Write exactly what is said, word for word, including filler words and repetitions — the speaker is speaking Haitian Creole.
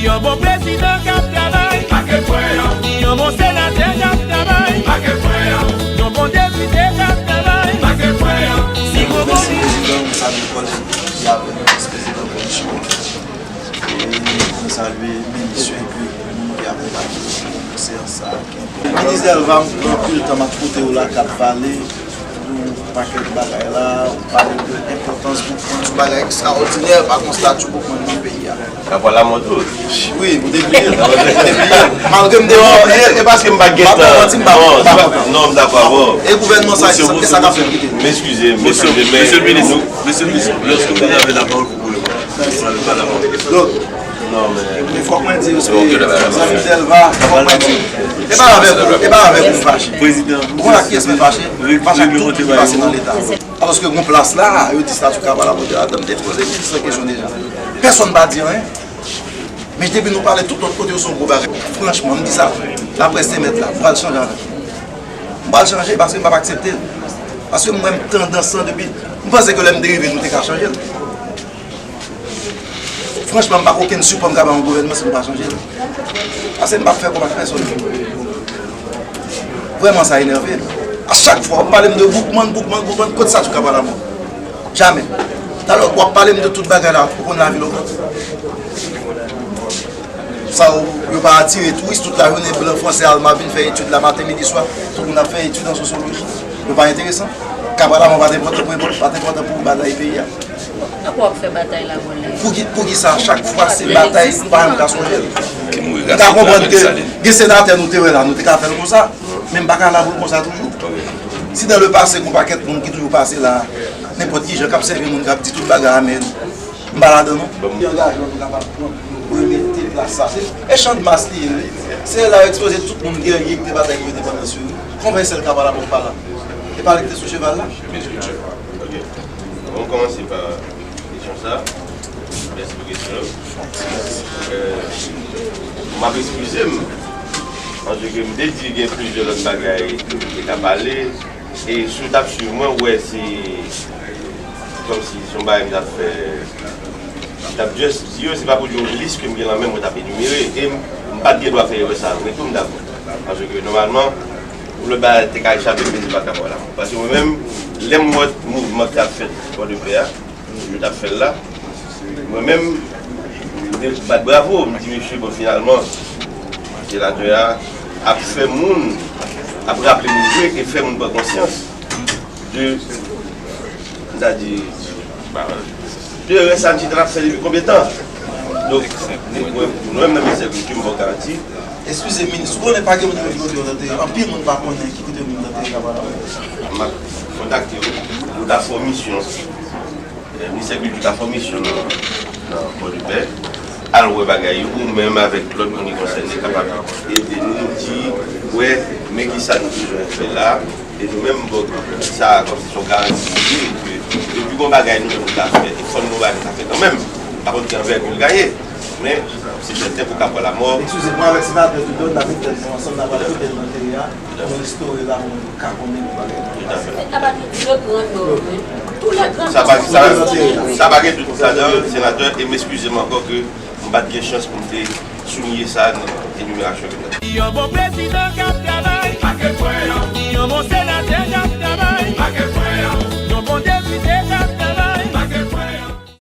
Yon bon prezidan k ap travay, yon bon senatè k ap travay, yon bon depite k ap travay. Si gon bon Mèsi, prezidan, nou salye kòlèg ki avè nou, vis prezidan Bonichon. E nou salye minis yo epi moun ki akonpaye nou nan seyans sa a. Minis Delva, m pran anpil tan m ap koute w la k ap pale de yon pakèt bagay la, ou pale de enpòtans Boukman, yon bagay ekstraòdinè, pa gen yon stati Boukman nan peyi a. Kapwa Lamò tou. Wi, ou te bliye l. Ou te bliye l. Malgre m te Non, e, e paske m pa gen tan. M pa manti, m pa, Non, m pa se pa, kontan. Non, m dakò avè w. E gouvènman sa, Mesye, sa, sa k ap fè l kite? M eskize, m Mesye, eskize, men Mesye le minis, nou Mesye le minis, lòske vous avez la parole, vous pouvez parler. Vous n'avez pas la parole. Donk, Non, men men fòk mwen di yo, se zanmi Delva, fòk mwen di yo. E pa avèk ou, e pa avèk ou m fache. Prezidan, Ou konn ak kiyès mwen fache? Fache ak tout moun ki pase nan Leta. Alòske gon plas la, yo di stati Kapwa Lamò te ladan, m te poze minis lan kesyon deja. Pèsonn pa di anyen. Men depi nou pale tout lòt kote yo se yon gwo bagay. Franchman, m di sa, laprès te mèt la, m pral chanje avèk nou. M pral chanje paske m p ap aksepte l. Paske m wè m tandans lan depi, m panse ke lè m te rive, nou te ka chanje l. Franchman, m pa gen okenn sipò m ka bay yon gouvènman si nou pa chanje l. Paske m p ap fè kòb ak pèsonn. Vrèman, sa enève m. A chak fwa, w ap pale m de Boukman, Boukman, Boukman, kote sa tou ka pale a mwen? Jamè. Talè, w ap pale m de tout bagay la, ou konn lavil Okap. Sa yo, yo pa atire touris tout lajounen, blan, fransè, alman ap vin fè etid la maten, midi, swa. Tout moun ap fè etid an sosyoloji. Yo pa enteresan. Kapwa Lamò pa t enpòtan pou, pa t enpòtan pou batay peyi a. Tankou w ap fè batay la, mwen lè. Pouki, poukisa chak fwa se batay, nou pa janm ka sonje l? M ka konprann ke gen senatè nou te wè la, nou te ka fè l konsa, men m pa ka la pou l konsa toujou. Si dans le passé, gon pakèt moun ki toujou pase la, nenpòt ki jan, k ap sèvi moun, k ap di tout bagay a, men m pa ladan non. Ki angajman nou kapab pran pou remete plas sa? Se echanj mas li ye, wi. Se la yo ekspoze tout moun gèrye ki te batay pou endepandans yo, wi. Konvensè l Kapwa Lamò pa la. E pa li ki te sou cheval la? Ok. Bon, m kòmanse pa kesyon sa. Mèsi pou kesyon yo. Euh, m ap eskize m, paske m te di gen plizyè lòt bagay ki te ka pale, e si w t ap swiv mwen, w wè se kòmsi se yon bagay m t ap fè, m t ap just di yo, se pa pou di yon lis ke m gen lan men m, mwen t ap enimere, e m, m pa t gen dwa fè erè sa a vre tou, m dakò. Paske nòmalman, pou lòt bagay te ka echape m, men se pa ka pale la. Paske mwen menm, lè m wè mouvman ki t ap fèt Pòdepè a, yo t ap fè l la. Mwen menm, m te bat bravo, m di, mesye, bon, finalman, senatè a ap fè moun, ap raple moun vre e fè moun pran konsyans de, m ta di, de erè sa misye t ap fè depi konbyen tan. Donk, mwen, mwen menm nan minis agrikilti, m ba w garanti, Eskize, minis, ou konnen pa gen moun ki vle vote yo tande. Anpil moun pa konnen ki kote moun tande Kapwa Lamò. M ap kontakte w, nou ta fè yon misyon. Eh, Ministè Kilti ta fè yon misyon nan, nan Pòdepè. Al wè bagay yo, ou menm avèk lòt moun ki konsène kapab ede nou di, wè, men kisa nou bezwen fè la. E nou menm, bon, sa kòmsi se yon garanti pou nou, ke depi gon bagay nou menm nou ka fè, e fò n gon bagay nou ka fè kanmenm. Pa kont ki anvègi l gaye, men se sèten pou Kapwa Lamò. Eskize, mwen avèk senatè Dieudonne, n ap met tèt nou ansanm, n ap al kote l nan teren an, pou nou restore la, pou moun ka konnen pou bagay. Tout à fait. Sa pa gen dout ladan, senatè, e m eskize m ankò ke m pa t gen chans pou m te souliye sa nan enimerasyon ke m t ap fè. Yon bon prezidan k ap travay, pa ke kwè nan